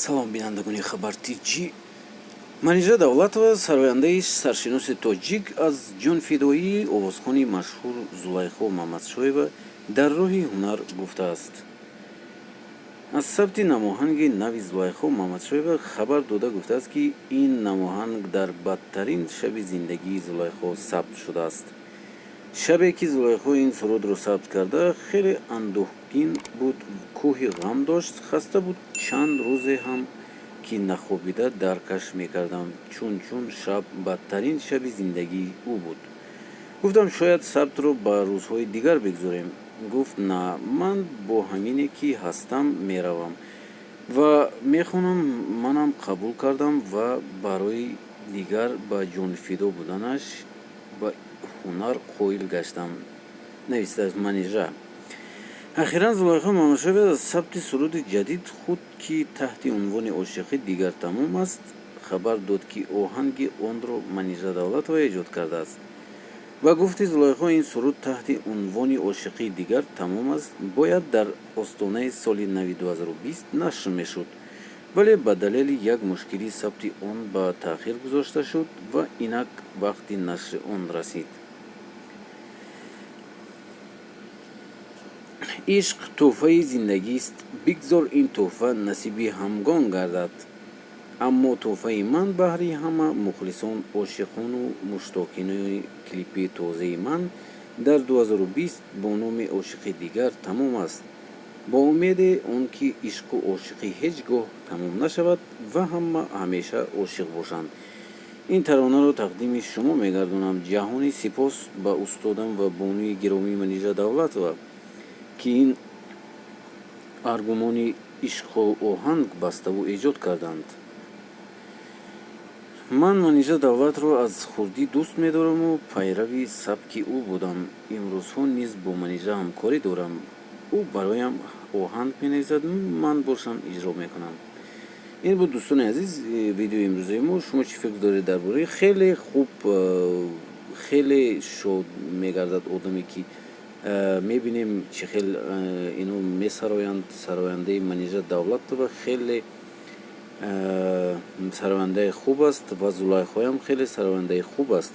Салом, бинандагони Хабар Тҷ. Манижа Давлатова, сарояндаи саршиноси тоҷик, аз ҷонфидоии овозхони машҳур Зулайхо Мамадшоева дар роҳи ҳунар гуфтааст. Аз сабти намоҳанги нави Зулайхо Мамадшоева хабар дода, гуфтааст, ки ин намоҳанг дар бадтарин шаби зиндагии Зулайхо сабт шудааст. Шабе ки Зулайхо ин сурудро сабт карда, хеле андӯҳгин буд, кӯҳи ғам дошт, хаста буд. Чанд рӯзе ҳам ки нахобида даркаш мекардам, чун шаб бадтарин шаби зиндагии ӯ буд. Гуфтам, шояд сабтро ба рӯзҳои дигар бигзорем. Гуфт: «На, ман бо ҳамине ки ҳастам меравам ва мехонам». Манам қабул кардам ва барои дигар ба ҷонфидо буданаш ба ҳунар қоил гаштам, навистааст Манижа. Ахиран Зулайхо Мамадшоева аз сабти суруди ҷадид худ, ки таҳти унвони «Ошиқӣ дигар тамом аст», хабар дод, ки оҳанги онро Манижа Давлатова эҷод кардааст. Ба гуфти Зулайхо, ин суруд таҳти унвони «Ошиқӣ дигар тамом аст» бояд дар остонаи соли нави 2020 нашр мешуд, вале ба далели як мушкилӣ сабти он ба таъхир гузошта шуд ва инак вақти нашри он расид. Ишқ тӯҳфаи зиндагист, бигзор ин тӯҳфа насиби ҳамгон гардад. Аммо тӯҳфаи ман баҳри ҳама мухлисон, ошиқону муштоқинони клипи тозаи ман дар 2020 бо номи «Ошиқӣ дигар тамом аст», бо умеде он ки ишқу ошиқӣ ҳеҷ гоҳ тамом нашавад ва ҳама ҳамеша ошиқ бошанд, ин таронаро тақдими шумо мегардонам. Ҷаҳони сипос ба устодам ва бонуи гиромӣ Манижа Давлатова, ки ин аргумони ишқу оҳанг баставу эҷод карданд. Ман Манижа Давлатро аз хурдӣ дӯст медораму пайрави сабки ӯ будам. Имрӯзҳо низ бо Манижа ҳамкорӣ дорам. Ӯ бароям оҳанг менависад, ман бошам иҷро мекунам. Ин буд, дӯстони азиз, видеои имрӯзаи мо. Шумо чӣ фикр доред дар бораи? Хеле хуб, хеле шод мегардад одаме, ки мебинем, чӣ хел ино месароянд. Сарояндаи Манижа Давлатова хеле сарояндаи хуб аст ва Зулайхоям хеле сарояндаи хуб аст.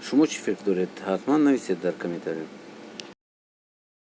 Шумо чӣ фикр доред, ҳатман нависед дар комментария.